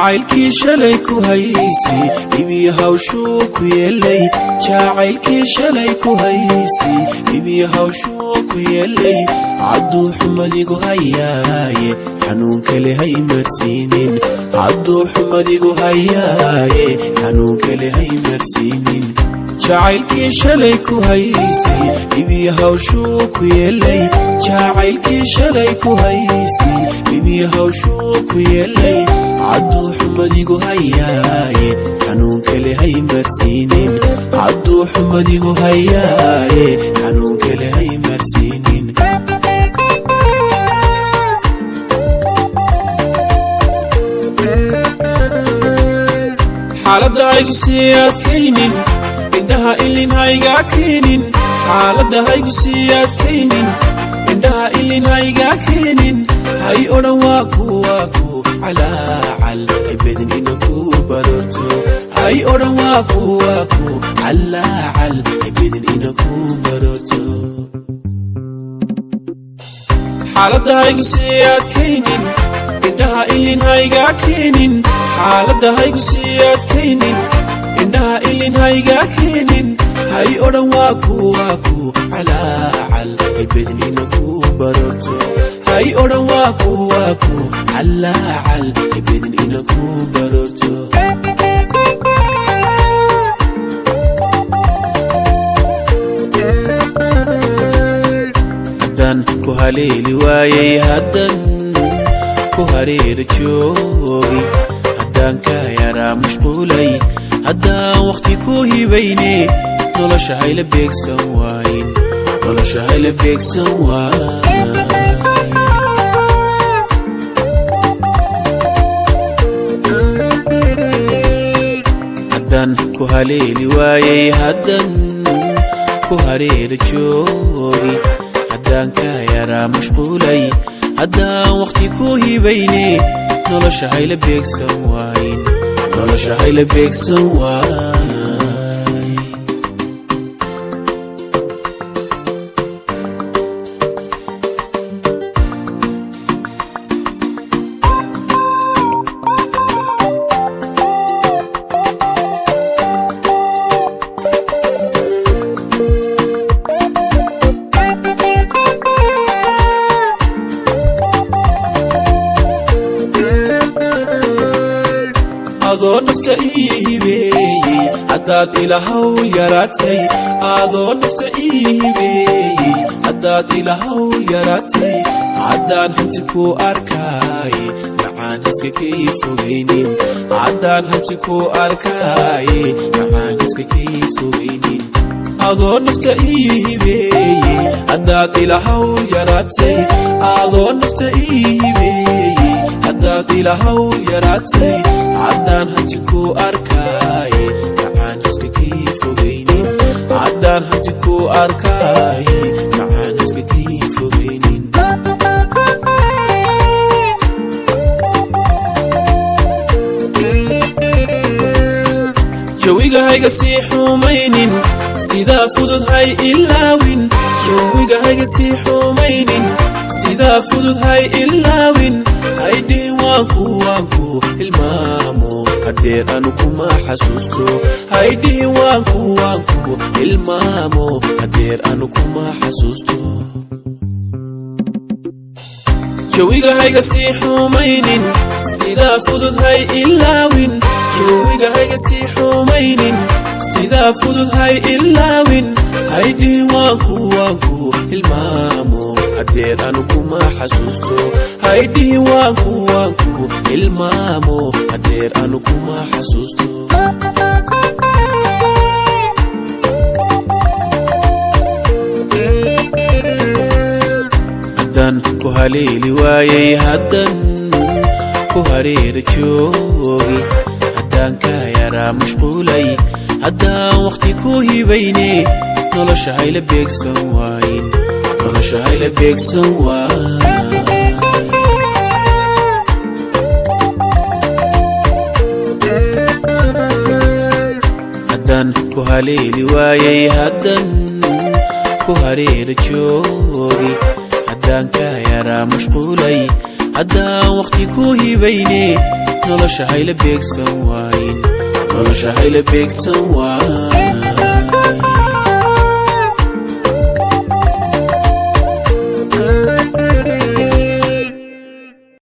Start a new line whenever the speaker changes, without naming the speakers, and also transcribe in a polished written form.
Jacaylkii shalay ku haystay dhibiyo hawshuu ku yeelay. Jacaylkii shalay ku haystay dhibiyo hawshuu ku yeelay. Hadduu xumadigu hayaaye, xanuun kale hay marsiinin. Hadduu xumadigu hayaaye, xanuun kale hay marsiinin. Jacaylkii shalay ku haystay dhibiyo hawshuu ku yeelay. Jacaylkii shalay ku haystay dhibiyo hawshuu ku yeelay. Hadduu xumadigu hayaaye, xanuun kale hay marsiinin. Hadduu xumadigu hayaaye, xanuun kale hay marsiinin. Xaaladda haygu sii adkaynin, indhaha ilin haygaa keenin. Xaaladda haygu sii adkaynin, indhaha ilin haygaa keenin. Hay odhan waa ku waa ku calaacal, haybedin ina ku barorto. Hay odhan waa ku waa ku calaacal, haybedin ina ku barorto. Xaaladda haygu sii adkaynin, indhaha ilin haygaa keenin. Xaaladda haygu sii adkaynin, indhaha ilin haygaa keenin. Hay odhan waa ku waa ku calaacal, haybedin ina ku barorto. Hay odhan waa ku waa ku calaacal, haybedin ina ku barorto. Haddaan ku haleeli waayay, haddan ku hareera joogi. Haddaan ka yaraa mashquulay, haddaan wakhti ku hibayne, nolosha hayla beegsan waayin, nolosha hayla beegsan waay. Haddaan ku haleeli waayay, haddan ku hareera joogi. Haddaan ka yaraa mashquulay, haddaan wakhti ku hibayne, nolosha hayla beegsan waayin, nolosha hayla beegsan waay. Adoo nafta ii hibeeyey, haddaad ilahawl yaraatay. Adoo nafta ii hibeeyey, haddaad ilahawl yaraatay. Haddaan hanti ku arkaaye, macaan iska kay fogaynin. Haddaan hanti ku arkaaye, macaan iska kay fogaynin. Adoo nafta ii hibeeyey, haddaad ilahawl yaraatay. Adoo nafta ii hibeeyey, haddaad ilahawl yaraatay. Haddaan hanti ku arkaaye, macaan iska kay fogaynin. Haddaan hanti ku arkaaye, macaan iska kay fogaynin. Jawiga hayga sii xumaynin, sidaa fudud hay ilaawin. Jawiga hayga sii xumaynin, sidaa fudud hay ilaawin. Haydhihin waanku waanku hilmaamo, haddee anu kuma xasuusto. Haydhihin waanku waanku hilmaamo, hadeer anu kuma xasuusto. Jawiga hayga sii xumaynin, sidaa fudud hay ilaawin. Jawiga hayga sii xumaynin, sidaa fudud hay ilaawin. Haydhihin waanku waanku hilmaamo, hadeer anu kuma xasuusto. Haydhihin waanku waanku hilmaamo, hadeer anu kuma xasuusto. Haddaan ku haleeli waayay, haddan ku hareera joogi. Haddaan ka yaraa mashquulay, haddaan wakhti ku hibayne, nolosha hayla beegsan waayin, nolosha hayla beegsan waay. Haddaan ku haleeli waayay, haddan ku hareera joogi. Haddaan ka yaraa mashquulay, haddaan wakhti ku hibayne, Nolosha hayla beegsan waayin, nolosha hayla beegsan waayin.